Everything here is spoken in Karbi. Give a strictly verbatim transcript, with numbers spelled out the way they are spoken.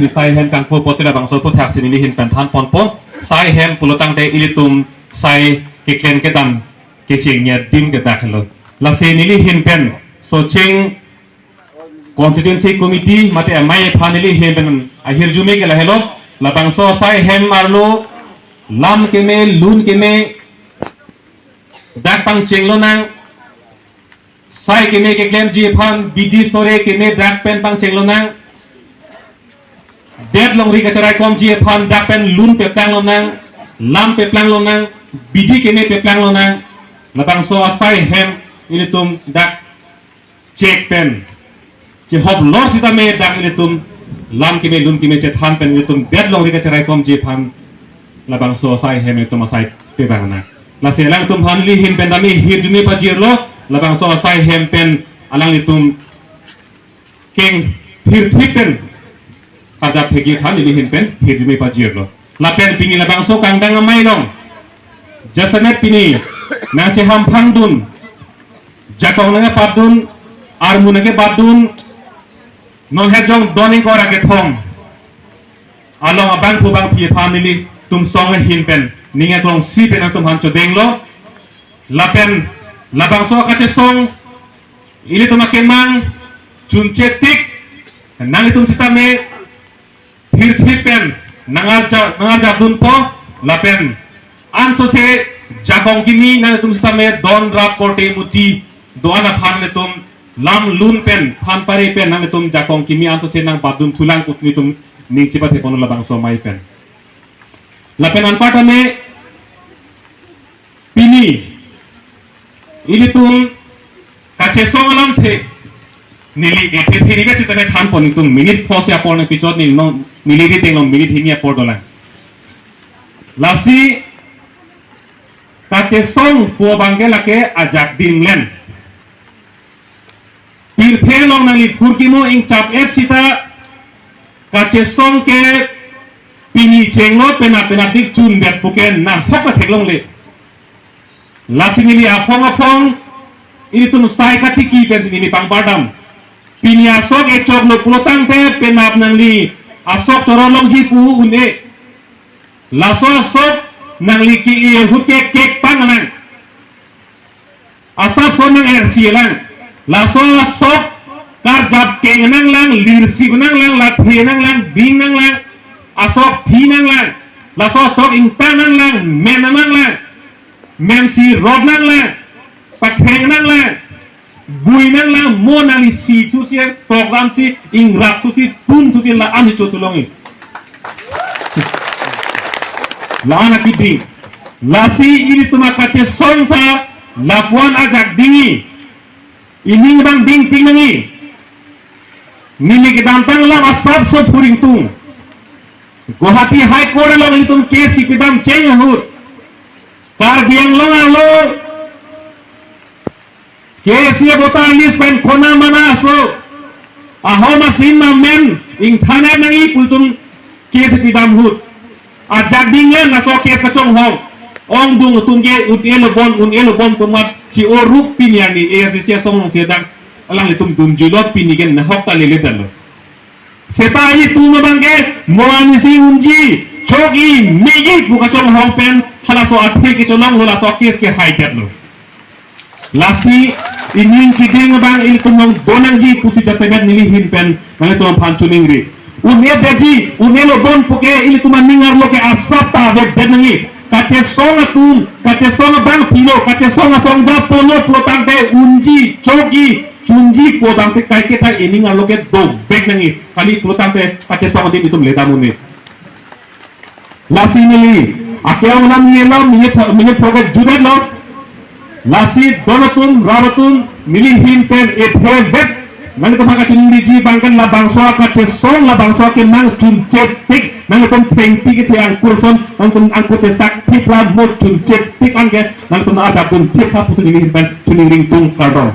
Sai hem kangpu apotsi labangso aputhaksi neli ahin pen than ponpo. Sai hem pulotangte ilitum sai keklen kedam kecheng adim ke dak helo. Lasi neli ahin pen Socheng Constituency Committee mate amei aphan neli ahin pen ahirjume ke lahelo. Labangso sai hem arlo lam keme, lun keme dak pangcheng lonang. Sai keme keklemji aphan bidi sore keme dak pen pangcheng lonang. Det longri kacheraikomji aphan dak pen lun peplang lonang, lam peplang lonang, bidi keme peplang lonang. Labangso asai hem ilitum dak chek pen chehop lor sitame dak ilitum lam keme, lun keme chethan pen ilitum det longri kacheraikomji aphan labangso asai hem ilitum asai pebang nang. Lasi alangtum aphan neli ahin pen tame hirjume pajirlo, labangso asai hem pen alanglitum keng thirthip pen kajat thegi than neli ahin pen hirjume pajirlo. Lapen pini labangso kangdang amei along jasemet pini nangcheham phangdun, jakong nangkepatdun, armu nangkepatdun, non hejong don ingkoi ra kethom along abangphu bangphi aphan nelitum song ahin pen ning aklongsi pen nangtum aphan chodenglo. Lapen labangso kachesong ilitum akemang chunche tik nanglitum sitame thirthip pen nangarja nangarjadunpo. Lapen ansose jakong kimi nanglitum sitame don rap korte muti do-an aphan nelitum lam lun pen than pare pen nanglitum jakong kimi ansose nangpatdun thulang put nelitum ning chipathe ponlo labangso amei pen. Lapen anparta me pini ilitum kachesong alamthe neli ethe theni besi tame than pon, nelitum minute pho si apor nangpichot, neli non neli ri tenglong minute hini apor dolang. Lasi kachesong pu abangke lake ajak dinglen. Pirthe along nangli kurkimo ingchap-et sita kachesong ke pini chenglo penap penap dik chundet puke nahok ta theklongle. Lasi neli aphong aphong ilitum sai katiki pensi neli pangpardam. Pini asok echoklo pulotangte penap nangli asok chorolongji pu un-e. Laso asok nangli ke-e ahut ke kekpang nang. Asap son nang ersi lang. Laso asok karjap keng nanglang, lirsi nanglang, lathe nanglang, bing nanglang, asok phi nanglang. Laso asok ingta nanglang, men nanglang, mensi rod nanglang, pakheng nanglang, bui nanglang, mo nangli si thusi, program si, ingrap thusi, tun thusi, la-an chotulongi. La-an akiding. Lasi ilitum akachesong ta lapuan ajak dingji. Ining abang dingpik nangji. Neli kedamtang alam asapso phuring tung. Guwahati High Court along ilitum case kipidam cheng ahut. Karbi Anglong arlo K S A voter list pen kona mana aso ahom asin ma men ingthan-et nangji pu itum case pidam ahut. Ajak dinglen laso case kachonghong. Ongdung atum ke un-e lo bon, un-e lo bon pu amat si oruk pini arni A I C C asong alongsi adang alanglitum dunjuilo, pini ke nahok ta lele danlo. Seta itum abangke mo arnisi unji, chokji, meji pu kachonghong pen halaso athe kecholonglo, laso case ke haidetlo. Lasi ining keding abang ilitum along do nangji pusi jasemet neli ahin pen nanglitum aphan choningri. Un-e detji, un-e lo bon puke ilitum aning arlo ke asap ta avedet nangji. Kachesong atum, kachesong abang pilo, kachesong asong japo lo pulotangte unji, chokji, chunji pu abangsi kaiketa ining arlo ke dovek nangji. Kali pulotangte kachesong adim itum ledam un-e. Lasi neli ake-ong alam nilo, minute, minute program judet lo. Lasi don atum, rap atum, neli ahin pen ethe vet. Nanglitum aphan kachiningriji abangke labangso akachesong, labangso akemang chunche tik, nanglitum thengpi kethe angkur ason, nanglitum angkur chesak thip la mo chunche tik anke, nanglitum ada dun thip ha pusi neli ahin pen chiningri tung, kardom.